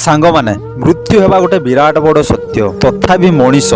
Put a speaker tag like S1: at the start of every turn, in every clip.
S1: ସାଙ୍ଗମାନେ, ମୃତ୍ୟୁ ହେବା ଗୋଟେ ବିରାଟ ବଡ଼ ସତ୍ୟ। ତଥାପି ମଣିଷ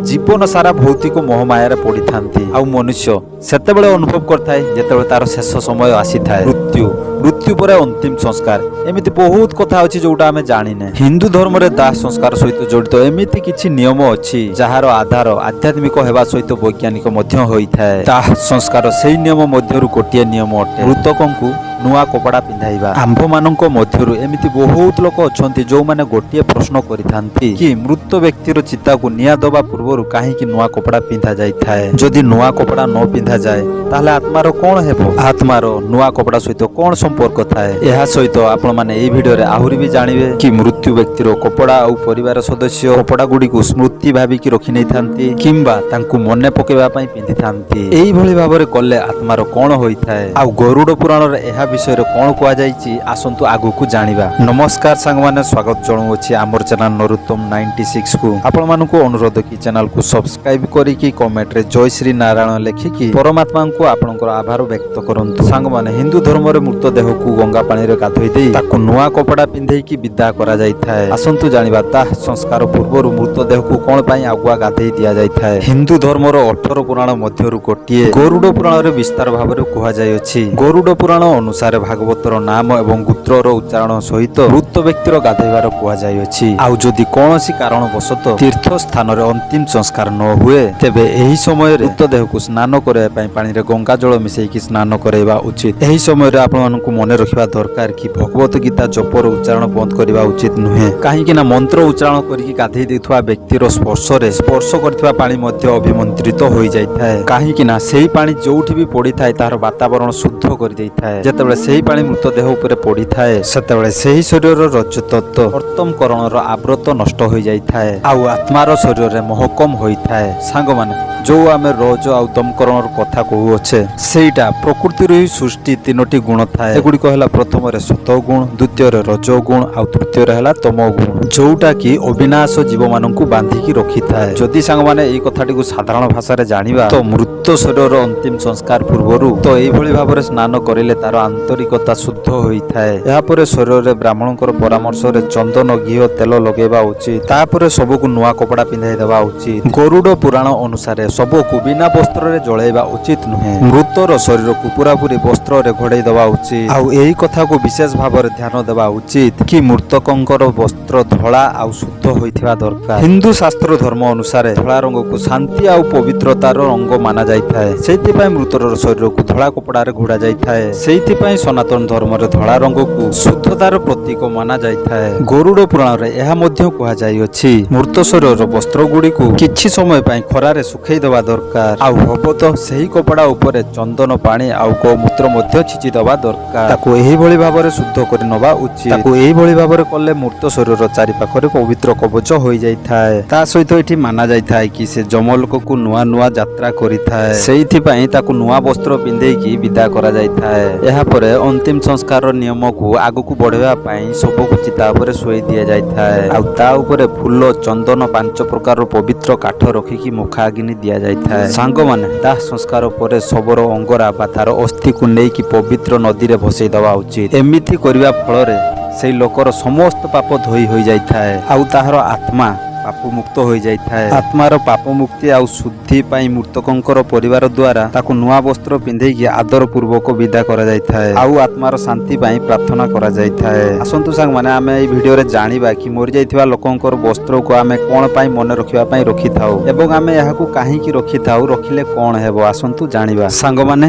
S1: ଜୀବନ ସାରା ଭୌତିକ ମୋହମାୟାରେ ପଡ଼ିଥାନ୍ତି। ଆଉ ମନୁଷ୍ୟ ସେତେବେଳେ ଅନୁଭବ କରିଥାଏ, ଯେତେବେଳେ ତାର ଶେଷ ସମୟ ଆସିଥାଏ। ମୃତ୍ୟୁ, ମୃତ୍ୟୁ ପରେ ଅନ୍ତିମ ସଂସ୍କାର, ଏମିତି ବହୁତ କଥା ଅଛି ଯୋଉଟା ଆମେ ଜାଣିନେ। ହିନ୍ଦୁ ଧର୍ମରେ ଦାହ ସଂସ୍କାର ସହିତ ଜଡ଼ିତ ଏମିତି କିଛି ନିୟମ ଅଛି, ଯାହାର ଆଧାର ଆଧ୍ୟାତ୍ମିକ ହେବା ସହିତ ବୈଜ୍ଞାନିକ ମଧ୍ୟ ହୋଇଥାଏ। ଦାହ ସଂସ୍କାର ସେଇ ନିୟମ ମଧ୍ୟରୁ ଗୋଟିଏ ନିୟମ ଅଟେ, ମୃତକଙ୍କୁ ନୂଆ କପଡ଼ା ପିନ୍ଧାଇବା। ଆମ୍ଭମାନଙ୍କ ମଧ୍ୟରୁ ଏମିତି ବହୁତ ଲୋକ ଅଛନ୍ତି, ଯୋଉମାନେ ଗୋଟିଏ ପ୍ରଶ୍ନ କରିଥାନ୍ତି କି ମୃତ ବ୍ୟକ୍ତିର ଚିତାକୁ ନିଆଁ ଦେବା ପୂର୍ବରୁ କାହିଁକି ନୂଆ କପଡ଼ା ପିନ୍ଧା ଯାଇଥାଏ? ଯଦି ନୂଆ କପଡ଼ା ନ ପିନ୍ଧାଯାଏ, ତାହେଲେ ଆତ୍ମାର କଣ ହେବ? ଆତ୍ମାର ନୂଆ କପଡ଼ା ସହିତ କଣ ସମ୍ପର୍କ ଥାଏ? ଏହା ସହିତ ଆପଣମାନେ ଏଇ ଭିଡିଓରେ ଆହୁରି ବି ଜାଣିବେ କି ମୃତ୍ୟୁ ବ୍ୟକ୍ତିର କପଡ଼ା ଆଉ ପରିବାର ସଦସ୍ୟ କପଡ଼ା ଗୁଡ଼ିକୁ ସ୍ମୃତି ଭାବିକି ରଖି ନେଇଥାନ୍ତି କିମ୍ବା ତାଙ୍କୁ ମନେ ପକେଇବା ପାଇଁ ପିନ୍ଧିଥାନ୍ତି। ଏଇଭଳି ଭାବରେ କଲେ ଆତ୍ମାର କଣ ହୋଇଥାଏ ଆଉ ଗରୁଡ଼ ପୁରାଣରେ ଏହା ବିଷୟରେ କଣ କୁହାଯାଇଛି, ଆସନ୍ତୁ ଆଗକୁ ଜାଣିବା। ନମସ୍କାର ସାଙ୍ଗମାନେ, ସ୍ୱାଗତ ଜଣାଉଅଛି ଆମର ଚ୍ୟାନେଲ ନରୋତ୍ତମ 96 କୁ। ଆପଣମାନଙ୍କୁ ଅନୁରୋଧ କି ଚ୍ୟାନେଲକୁ ସବସ୍କ୍ରାଇବ କରିକି କମେଣ୍ଟରେ ଜୟ ଶ୍ରୀ ନାରାୟଣ ଲେଖିକି ପରମାତ୍ମାଙ୍କୁ ଆପଣଙ୍କର ଆଭାର ବ୍ୟକ୍ତ କରନ୍ତୁ। ସାଙ୍ଗମାନେ, ହିନ୍ଦୁ ଧର୍ମରେ ମୃତଦେହକୁ ଗଙ୍ଗା ପାଣିରେ ଗାଧୋଇ ଦେଇ ତାକୁ ନୂଆ କପଡ଼ା ପିନ୍ଧେଇକି ବିଦା କରାଯାଇଥାଏ। ଆସନ୍ତୁ ଜାଣିବା, ଦାହ ସଂସ୍କାର ପୂର୍ବରୁ ମୃତଦେହକୁ କଣ ପାଇଁ ଆଗୁଆ ଗାଧେଇ ଦିଆଯାଇଥାଏ? ହିନ୍ଦୁ ଧର୍ମର 18 ପୁରାଣ ମଧ୍ୟରୁ ଗୋଟିଏ ଗରୁଡ଼ ପୁରାଣରେ ବିସ୍ତାର ଭାବରେ କୁହାଯାଇଅଛି। ଗରୁଡ଼ ପୁରାଣ ଅନୁସାରେ ଭାଗବତର ନାମ ଏବଂ ଗୋତ୍ରର ଉଚ୍ଚାରଣ ସହିତ ମୃତ ବ୍ୟକ୍ତିର ଗାଧୋଇବାର କୁହାଯାଇଅଛି। ଆଉ ଯଦି କୌଣସି କାରଣ ବଶତଃ ତୀର୍ଥ ସ୍ଥାନରେ ଅନ୍ତିମ ସଂସ୍କାର ନ ହୁଏ, ତେବେ ଏହି ସମୟରେ ମୃତଦେହକୁ ସ୍ନାନ କରାଇବା ପାଇଁ ପାଣିରେ ଗଙ୍ଗା ଜଳ ମିଶେଇକି ସ୍ନାନ କରାଇବା ଉଚିତ। ଏହି ସମୟରେ ଆପଣମାନଙ୍କୁ ମନେ ରଖିବା ଦରକାର କି ଭଗବତ ଗୀତା ଜପର ଉଚ୍ଚାରଣ ବନ୍ଦ କରିବା ଉଚିତ ନୁହେଁ। କାହିଁକି ନା ମନ୍ତ୍ର ଉଚ୍ଚାରଣ କରିକି ଗାଧେଇ ଦେଉଥିବା ବ୍ୟକ୍ତିର ସ୍ପର୍ଶରେ ସ୍ପର୍ଶ କରିଥିବା ପାଣି ମଧ୍ୟ ଅଭିମନ୍ତ୍ରିତ ହୋଇଯାଇଥାଏ। କାହିଁକି ନା ସେହି ପାଣି ଯୋଉଠି ବି ପଡିଥାଏ, ତାହାର ବାତାବରଣ ଶୁଦ୍ଧ କରିଦେଇଥାଏ। ଯେତେବେଳେ ସେହି ପାଣି ମୃତଦେହ ଉପରେ ପଡିଥାଏ, ସେତେବେଳେ ସେହି ଶରୀରର ରଜତତ୍ଵ ଅନ୍ତଃକରଣର ଆବୃତ ନଷ୍ଟ ହୋଇଯାଇଥାଏ ଆଉ ଆତ୍ମାର ଶରୀରରେ ମହକମ ହୋଇଥାଏ। ସାଙ୍ଗମାନେ, ଯୋଉ ଆମେ ରଜ ଆଉ ଦମକରଣର କଥା କହୁଅଛେ, ସେଇଟା ପ୍ରକୃତିରୁ ହିଁ ସୃଷ୍ଟି ତିନୋଟି ଗୁଣ ଥାଏ। ଏଗୁଡିକ ହେଲା ପ୍ରଥମରେ ସତ ଗୁଣ, ଦ୍ୱିତୀୟରେ ରଜ ଗୁଣ ଆଉ ତୃତୀୟରେ ହେଲା ତମ ଗୁଣ, ଯୋଉଟା କି ଅବିନାଶ ଜୀବମାନଙ୍କୁ ବାନ୍ଧିକି ରଖିଥାଏ। ଯଦି ସାଙ୍ଗମାନେ, ଏଇ କଥାଟିକୁ ସାଧାରଣ ଭାଷାରେ ଜାଣିବା, ତ ମୃତ ଶରୀରର ଅନ୍ତିମ ସଂସ୍କାର ପୂର୍ବରୁ ତ ଏଇଭଳି ଭାବରେ ସ୍ନାନ କରିଲେ ତାର ଆନ୍ତରିକତା ଶୁଦ୍ଧ ହୋଇଥାଏ। ଏହାପରେ ଶରୀରରେ ବ୍ରାହ୍ମଣଙ୍କର ପରାମର୍ଶରେ ଚନ୍ଦନ, ଘିଅ, ତେଲ ଲଗେଇବା ଉଚିତ। ତାପରେ ଶବକୁ ନୂଆ କପଡ଼ା ପିନ୍ଧାଇ ଦେବା ଉଚିତ। ଗରୁଡ଼ ପୁରାଣ ଅନୁସାରେ ଶବକୁ ବିନା ବସ୍ତ୍ରରେ ଜଳାଇବା ଉଚିତ ନୁହେଁ। ମୃତର ଶରୀରକୁ ପୁରାପୁରି ବସ୍ତ୍ରରେ ଘୋଡ଼େଇ ଦେବା ଉଚିତ। ଆଉ ଏହି କଥାକୁ ବିଶେଷ ଭାବରେ ଧ୍ୟାନ ଦେବା ଉଚିତ କି ମୃତକଙ୍କର ବସ୍ତ୍ର ଧଳା ଆଉ ଶୁଦ୍ଧ ହୋଇଥିବା ଦରକାର। ହିନ୍ଦୁ ଶାସ୍ତ୍ର ଧର୍ମ ଅନୁସାରେ ଧଳା ରଙ୍ଗକୁ ଶାନ୍ତି ଆଉ ପବିତ୍ରତାର ରଙ୍ଗ ମାନା ଯାଇଥାଏ। ସେଇଥିପାଇଁ ମୃତର ଶରୀରକୁ ଧଳା କପଡ଼ାରେ ଘୋଡ଼ା ଯାଇଥାଏ। ସେଇଥିପାଇଁ ସନାତନ ଧର୍ମରେ ଧଳା ରଙ୍ଗକୁ ଶୁଦ୍ଧତାର ପ୍ରତୀକ ମାନା ଯାଇଥାଏ। ଗରୁଡ଼ ପୁରାଣରେ ଏହା ମଧ୍ୟ କୁହାଯାଇଅଛି, ମୃତ ଶରୀରର ବସ୍ତ୍ର ଗୁଡ଼ିକୁ କିଛି ସମୟ ପାଇଁ ଖରାରେ ଶୁଖେଇ ଦେବା ଦରକାର। ଆଉ ହବ ତ ସେହି କପଡ଼ା ଉପରେ ଚନ୍ଦନ ପାଣି ଆଉ ଗୋମୂତ୍ର ମଧ୍ୟ ଛିଞ୍ଚି ଦେବା ଦରକାର। ତାକୁ ଏହିଭଳି ଭାବରେ ଶୁଦ୍ଧ କରି ନବା ଉଚିତ। ତାକୁ ଏହିଭଳି ଭାବରେ କଲେ ମୃତ ଶରୀରର ଚାରିପାଖରେ ପବିତ୍ର କବଚ ହୋଇଯାଇଥାଏ। ତା ସହିତ ଏଠି ମାନା ଯାଇଥାଏ କି ସେ ଯମଲୋକକୁ ନୂଆ ନୂଆ ଯାତ୍ରା କରିଥାଏ, ସେଇଥିପାଇଁ ତାକୁ ନୂଆ ବସ୍ତ୍ର ପିନ୍ଧେଇକି ବିଦା କରାଯାଇଥାଏ। ଏହାପରେ ଅନ୍ତିମ ସଂସ୍କାରର ନିୟମକୁ ଆଗକୁ ବଢେଇବା ପାଇଁ ଶବକୁ ଚିତା ଉପରେ ଶୁଆଇ ଦିଆଯାଇଥାଏ। ଆଉ ତା ଉପରେ ଫୁଲ, ଚନ୍ଦନ, ପାଞ୍ଚ ପ୍ରକାରର ପବିତ୍ର କାଠ ରଖିକି ମୁଖାଗ୍ନି ଦିଆଯାଇଥାଏ। ସାଙ୍ଗମାନେ, ଦାହ ସଂସ୍କାର ପରେ ଶବର ଅଙ୍ଗରା ବା ତାର ଅସ୍ଥିକୁ ନେଇକି ପବିତ୍ର ନଦୀରେ ଭସେଇ ଦେବା ଉଚିତ। ଏମିତି କରିବା ଫଳରେ ସେଇ ଲୋକର ସମସ୍ତ ପାପ ଧୋଇ ହୋଇଯାଇଥାଏ ଆଉ ତାହାର ଆତ୍ମା ପାପ ମୁକ୍ତ ହୋଇଯାଇଥାଏ। ଆତ୍ମାର ପାପ ମୁକ୍ତି ଆଉ ଶୁଦ୍ଧି ପାଇଁ ମୃତକଙ୍କର ପରିବାର ଦ୍ୱାରା ତାକୁ ନୂଆ ବସ୍ତ୍ର ପିନ୍ଧେଇକି ଆଦର ପୂର୍ବକ ବିଦା କରାଯାଇଥାଏ ଆଉ ଆତ୍ମାର ଶାନ୍ତି ପାଇଁ ପ୍ରାର୍ଥନା କରାଯାଇଥାଏ। ଆସନ୍ତୁ ସାଙ୍ଗମାନେ, ଆମେ ଏଇ ଭିଡିଓରେ ଜାଣିବା କି ମରିଯାଇଥିବା ଲୋକଙ୍କର ବସ୍ତ୍ରକୁ ଆମେ କଣ ପାଇଁ ମନେ ରଖିବା ପାଇଁ ରଖିଥାଉ ଏବଂ ଆମେ ଏହାକୁ କାହିଁକି ରଖିଥାଉ, ରଖିଲେ କଣ ହେବ? ଆସନ୍ତୁ ଜାଣିବା। ସାଙ୍ଗମାନେ,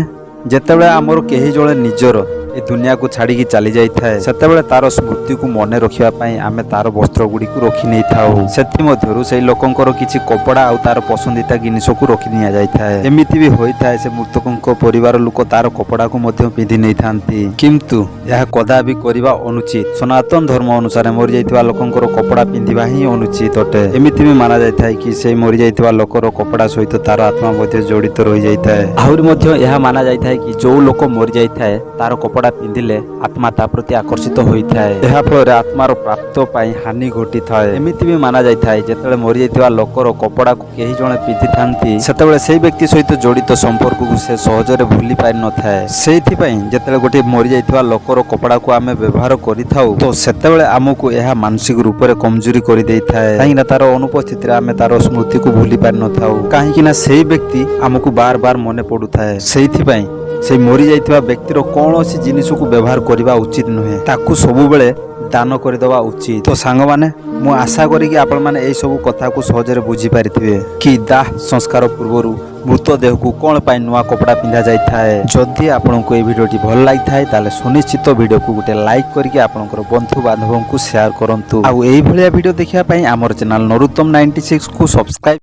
S1: ଯେତେବେଳେ ଆମର କେହି ଜଣେ ନିଜର ଏ ଦୁନିଆକୁ ଛାଡ଼ିକି ଚାଲି ଯାଇଥାଏ, ସେତେବେଳେ ତାର ସ୍ମୃତିକୁ ମନେ ରଖିବା ପାଇଁ ଆମେ ତାର ବସ୍ତ୍ର ଗୁଡ଼ିକୁ ରଖି ନେଇଥାଉ। ସେଥିମଧ୍ୟରୁ ସେଇ ଲୋକଙ୍କର କିଛି କପଡ଼ା ଆଉ ତାର ପସନ୍ଦିତା ଜିନିଷକୁ ରଖି ନିଆଯାଇଥାଏ। ଏମିତି ବି ହୋଇଥାଏ, ସେ ମୃତକଙ୍କ ପରିବାର ଲୋକ ତାର କପଡ଼ାକୁ ମଧ୍ୟ ପିନ୍ଧି ନେଇଥାନ୍ତି। କିନ୍ତୁ ଏହା କଦାପି କରିବା ଅନୁଚିତ। ସନାତନ ଧର୍ମ ଅନୁସାରେ ମରିଯାଇଥିବା ଲୋକଙ୍କର କପଡ଼ା ପିନ୍ଧିବା ହିଁ ଅନୁଚିତ ଅଟେ। ଏମିତି ବି ମାନା ଯାଇଥାଏ କି ସେଇ ମରିଯାଇଥିବା ଲୋକର କପଡ଼ା ସହିତ ତାର ଆତ୍ମା ମଧ୍ୟ ଜଡ଼ିତ ରହିଯାଇଥାଏ। ଆହୁରି ମଧ୍ୟ ଏହା ମାନା ଯାଇଥାଏ କି ଯୋଉ ଲୋକ ମରିଯାଇଥାଏ, ତାର କପଡ଼ା କପଡ଼ା ପିନ୍ଧିଲେ ଆତ୍ମା ତା ପ୍ରତି ଆକର୍ଷିତ ହୋଇଥାଏ। ଏହା ଫଳରେ ଆତ୍ମାର ପ୍ରାପ୍ତ ପାଇଁ ହାନି ଘଟିଥାଏ। ଏମିତି ବି ମାନା ଯାଇଥାଏ, ଯେତେବେଳେ ମରିଯାଇଥିବା ଲୋକର କପଡ଼ାକୁ କେହି ଜଣେ ପିନ୍ଧିଥାନ୍ତି, ସେତେବେଳେ ସେଇ ବ୍ୟକ୍ତି ସହିତ ଜଡ଼ିତ ସମ୍ପର୍କକୁ ସେ ସହଜରେ ଭୁଲି ପାରିନଥାଏ। ସେଇଥିପାଇଁ ଯେତେବେଳେ ଗୋଟିଏ ମରିଯାଇଥିବା ଲୋକର କପଡ଼ାକୁ ଆମେ ବ୍ୟବହାର କରିଥାଉ, ତ ସେତେବେଳେ ଆମକୁ ଏହା ମାନସିକ ରୂପରେ କମଜୋରି କରିଦେଇଥାଏ, କାହିଁକିନା ତାର ଅନୁପସ୍ଥିତିରେ ଆମେ ତାର ସ୍ମୃତିକୁ ଭୁଲି ପାରିନଥାଉ, କାହିଁକି ନା ସେଇ ବ୍ୟକ୍ତି ଆମକୁ ବାର ବାର ମନେ ପଡୁଥାଏ। ସେଇଥିପାଇଁ ସେଇ ମରିଯାଇଥିବା ବ୍ୟକ୍ତିର କୌଣସି ଜିନିଷକୁ ବ୍ୟବହାର କରିବା ଉଚିତ ନୁହେଁ, ତାକୁ ସବୁବେଳେ ଦାନ କରିଦେବା ଉଚିତ। ତ ସାଙ୍ଗମାନେ, ମୁଁ ଆଶା କରିକି ଆପଣମାନେ ଏଇସବୁ କଥାକୁ ସହଜରେ ବୁଝିପାରିଥିବେ କି ଦାହ ସଂସ୍କାର ପୂର୍ବରୁ ମୃତଦେହକୁ କ'ଣ ପାଇଁ ନୂଆ କପଡ଼ା ପିନ୍ଧା ଯାଇଥାଏ। ଯଦି ଆପଣଙ୍କୁ ଏଇ ଭିଡ଼ିଓଟି ଭଲ ଲାଗିଥାଏ, ତାହେଲେ ସୁନିଶ୍ଚିତ ଭିଡ଼ିଓକୁ ଗୋଟେ ଲାଇକ୍ କରିକି ଆପଣଙ୍କର ବନ୍ଧୁ ବାନ୍ଧବଙ୍କୁ ସେୟାର କରନ୍ତୁ। ଆଉ ଏଇଭଳିଆ ଭିଡ଼ିଓ ଦେଖିବା ପାଇଁ ଆମର ଚ୍ୟାନେଲ ନରୋତ୍ତମ 96କୁ ସବସ୍କ୍ରାଇବ୍